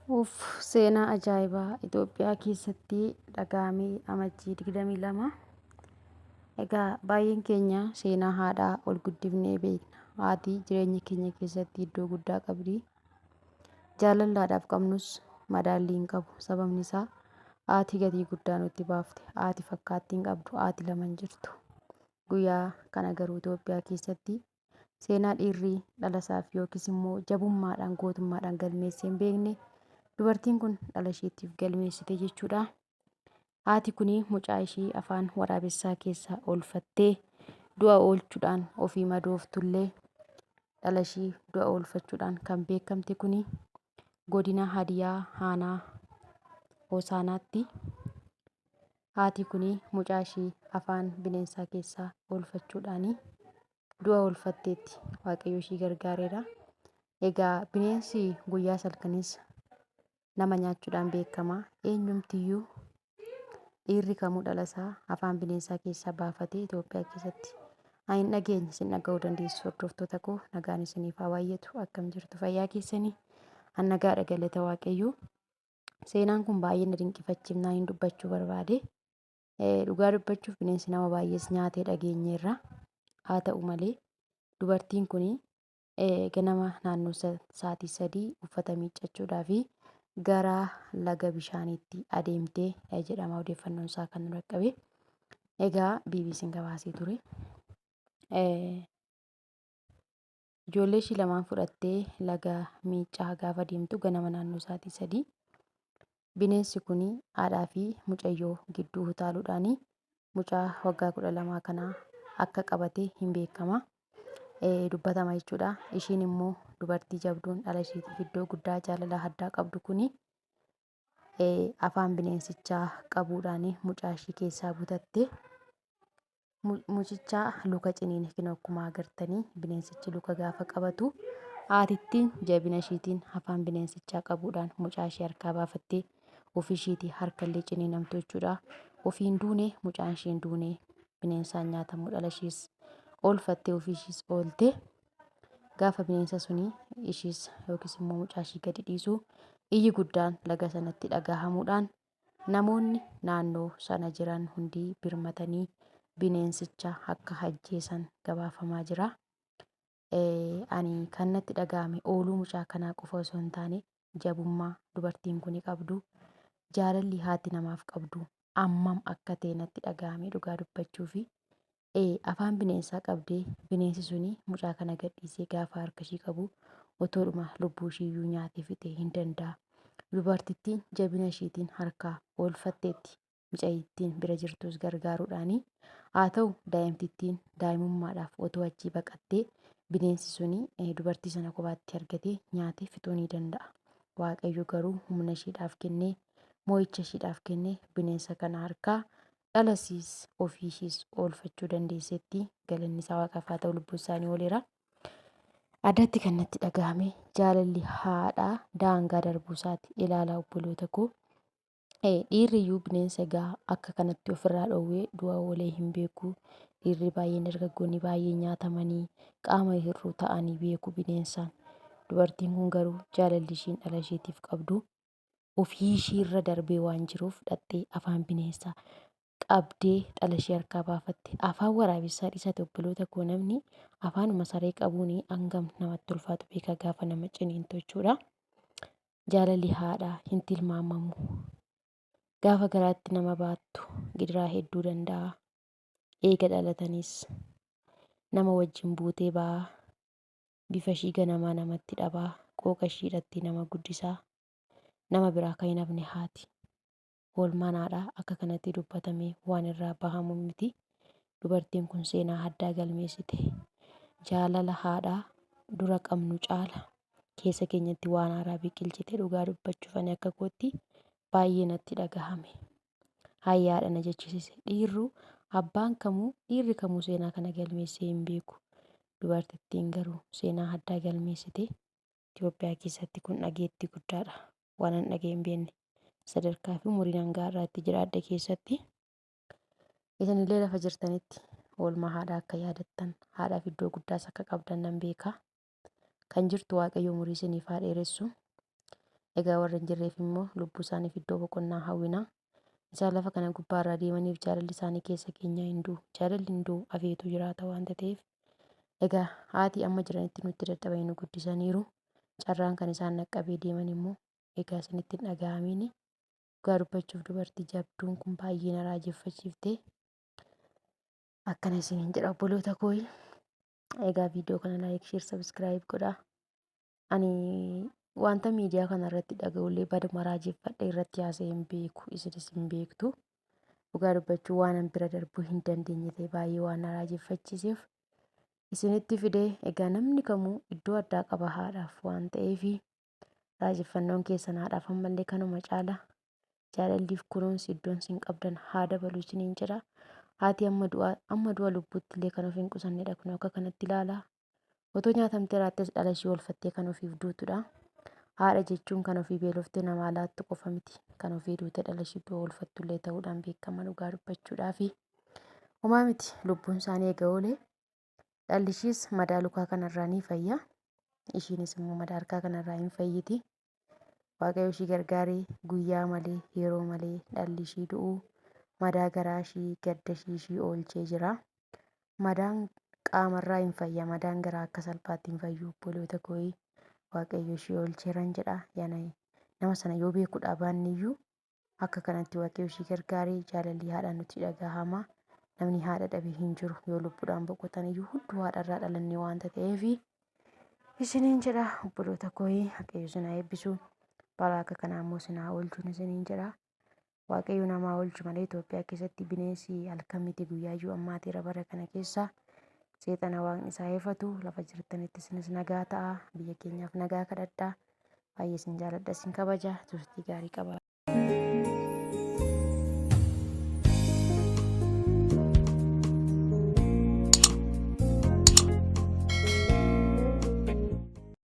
Uff, seenaa ajaa'ibaa Itoophiyaa keessatti dhaga'ame Amajjii 22. Egaa baay'een keenya seenaa haadhaa ol guddifnee beekna. Haati jireenya keenya keessatti iddoo guddaa qabdi. Jaalalli haadhaaf qabnus madaallii hin qabu. Sababni isaa haati gatii guddaa nutti baafte. Haati fakkaattii hin qabdu. Haati lama hin jirtu. Guyyaa kana garuu Itoophiyaa keessatti seenaa dhiirri dhalasaaf yookiis immoo jabummaadhaan gootummaadhaan galmeessee hin beekne dubartiin kun dhala isheetiif galmeessite jechuudha. Haati kun mucaa ishii afaan waraabessaa keessaa oolfattee du'a oolchuudhaan ofii madooftullee dhala ishii du'a oolfachuudhaan kan beekamte kuni godina Hadiyaa Aanaa Hosaanaatti. Haati kun mucaa ishii afaan bineensaa keessaa oolfachuudhaan du'a oolfatteetti. Waaqayyo ishii gargaareera. Egaa bineensi guyyaa halkanis nama nyaachuudhaan beekama. Eenyumtiyyuu dhiirri kamuu dhala isaa afaan bineensaa keessaa baafatee Itoophiyaa keessatti ani hin dhageenye isin dhaga'uu dandeessu. Hordoftoota koo, nagaan isiniif haa baay'atu. Akkam jirtu, fayyaa keessanii? An nagaadha, galata Waaqayyoo. Seenaan kun baay'ee na dinqifachiifnaan hin dubbachuu barbaade. Dhugaa dubbachuuf bineensi nama baay'ees nyaatee dhageenyeerra. Haa ta'u malee dubartiin kun ganama naannoo sa'aatii 3 uffata miiccachuudhaa fi gara laga bishaaniitti adeemtee jedhama odeeffannoon isaa kan nu dhaqqabe. Egaa BBC'n gabaasee ture. Ijoollee ishii lamaan fudhattee laga miiccaa gaafa deemtu ganama naannoo sa'aatii 3 bineensi kun haadhaa fi mucayyoo gidduu utaaluudhaan mucaa waggaa 12 kana akka qabate hin beekama. Dubbatama jechuudha. Ishiin immoo dubartii jabduun dhala isheetiif iddoo guddaa jaalala addaa qabdu kuni afaan bineensichaa qabuudhaan mucaa ishii keessaa butatte. Mucicha luka ciniine. Kun akkuma agartanii bineensichi luka gaafa qabatu haatittiin jabina ishiitiin afaan bineensichaa qabuudhaan mucaa ishee harkaa baafattee ofii ishiitii harkallee ciniinamtu jechuudha. Ofiin duune, mucaan isheen duune, bineensaan nyaatamuu dhala ishees oolfattee ofii ishiis oolte. Gaafa bineensa suni ishiis yookiis immoo mucaa ishii gadi dhiisu iyyi guddaan laga sanatti dhagahamuudhaan namoonni naannoo sana jiran hundi birmatanii bineensicha akka ajjeesan gabaafamaa jira. Ani kan natti dhagahame ooluu mucaa kanaa qofa osoo hin taane jabummaa dubartiin kun qabdu, jaalalli haati namaaf qabdu ammam akka ta'e natti dhagahame dhugaa dubbachuu fi afaan bineensaa qabdee bineensi suni mucaa kana gadhiisee gaafa harka ishii qabu otoodhuma lubbuu ishii iyyuu nyaatee fixee hin danda'a. Dubartittiin jabina ishiitiin harkaa oolfatteetti, mucayyittiin bira jirtus gargaaruudhaani. Haa ta'u, daa'imtittiin daa'imummaadhaaf otoo achii baqattee bineensi suni dubartii sana kophaatti argatee nyaatee fixuu ni danda'a. Waaqayyo garuu humna ishiidhaaf kennee, moo'icha ishiidhaaf kennee, bineensa kana harkaa dhala ishiis ofii ishiis oolfachuu dandeesseetti. Galanni isaa Waaqaaf haa ta'u, lubbuun isaanii ooleera. Addatti kan natti dhagahame jaalalli haadhaa daangaa darbuu isaati. Ilaalaa obboloota koo. Dhiirri iyyuu bineensa egaa akka kanatti ofirraa dhoowwee du'a oolee hin beeku. Dhiirri baay'een, dargaggoonni baay'een nyaatamanii qaama hir'uu ta'anii beeku bineensaan. Dubartiin kun garuu jaalalli ishiin dhala isheetiif qabdu ofii ishiirra darbee waan jiruuf dhattee afaan bineensaa qabdee dhala ishee harkaa baafatte. Afaan waraabessaa dhiisate, obboloota koo, namni afaanuma saree qabuun hangam namatti ulfaatu beekaa gaafa nama ciniintu jechuudha. Jaalalli haadhaa hin tilmaamamu. Gaafa garaatti nama baattu gidiraa hedduu danda'a. Eega dhalataniis nama wajjin buutee ba'aa. Bifa ishii ganamaa namatti dhabaa. Qooqa ishii hidhattee nama guddisaa. Nama biraa kan hin hafne haati. Oolmaan haadhaa akka kanatti dubbatamee waan irraa bahamu miti. Dubartiin kun seenaa addaa galmeessite. Jaalala haadhaa dura qabnu caala keessa keenyatti waan haaraa biqilchite. Dhugaa dubbachuuf ani akka kootti baay'ee natti dhagahame. Hayyaadha na jechisise. Dhiirru abbaan kamuu, dhiirri kamuu seenaa kana galmeessee hin beeku. Dubartittiin garuu seenaa addaa galmeessite. Itoophiyaa keessatti kun dhageettii guddaadha. Waan an dhagee hin beekne sadarkaa fi umuriin hanga har'aatti jiraadhe keessatti. Isinillee lafa jirtanitti oolmaa haadhaa akka yaadattan, haadhaaf iddoo guddaas akka qabdan nan beeka. Kan jirtu Waaqayyo umurii isiniif haa dheeressu. Egaa warra hin jirreef immoo lubbuu isaaniif iddoo boqonnaa hawwina. Isaan lafa kana gubbaarraa deemaniif jaalalli isaanii keessa keenyaa hin du'u. Jaalalli hin du'u afeetu jiraata waanta ta'eef. Egaa haati amma jiranitti nutti dadhabanii nu guddisaniiru. Carraan kan isaan dhaqqabee deeman immoo egaa isinitti hin dhaga'amiini. Dhugaa dubbachuuf dubartii jabduun kun baay'ee na raajeffachiifte. Akkana isiniin jedha obboloota kooyi. Egaa viidiyoo kana like, share, subscribe godhaa. Ani wanta miidiyaa kana irratti dhaga'ullee baduma raajeffadhe irratti haasa'ee hin beeku. Isinis hin beektu. Dhugaa dubbachuu waan an bira darbuu hin dandeenye ta'e baay'ee waan na raajeffachiiseef isinitti fide. Egaa namni kamuu iddoo addaa qaba haadhaaf waan ta'eef raajeffannoon keessan haadhaaf ammallee kanuma caala. Jaalalliif kunuunsi iddoon isin qabdan haa dabalu isiniin jedha. Haati amma du'a lubbuutti illee kan of hin qusannedha. Kun akka kanatti ilaala. Otoo nyaatamtee raattes dhala ishii oolfattee kan ofiif duutudha. Haadha jechuun kan ofii beeloftee namaa laattu qofa miti. Kan ofii duute dhala ishii du'a oolfattu illee ta'uudhaan beekama dhugaa dubbachuudhaafi. Homaa miti lubbuun isaanii eega oole. Dhalli ishiis madaa lukaa kanarraa ni fayya. Ishiinis immoo madaa harkaa kanarraa hin fayyiti. Waaqayyo ishii gargaaree guyyaa malee yeroo malee dhalli ishii du'uu madaa garaa ishii gadda ishii ishii oolchee jira. Madaan qaamarraa hin fayya madaan garaa akka salphaatti hin fayyu obboloota kooyi. Waaqayyo ishii oolcheeran jedha. Yana nama sana yoo beekuudhaa baanne iyyuu akka kanatti waaqayyo ishii gargaaree jaalalli haadhaa nutti dhagahama. Namni haadha dhabe hin jiru yoo lubbuudhaan boqotan iyyuu hunduu haadharraa dhalanne waanta ta'eef isiniin jedha obboloota kooyi. Waaqayyo isin haa eebbisu. Balaa akka kanaa immoo isin haa oolchuun isiniin jedha. Waaqayyo namaa oolchu malee Itoophiyaa keessatti bineensi halkan miti guyyaayyuu ammaateera bara kana keessa. Seexana waaqni isaa eefatu lafa jirtanitti isinis nagaa ta'a. Biyya keenyaaf nagaa kadhadhaa. Baay'ee isin jaaladha isin kabaja. Turtii gaarii qaba.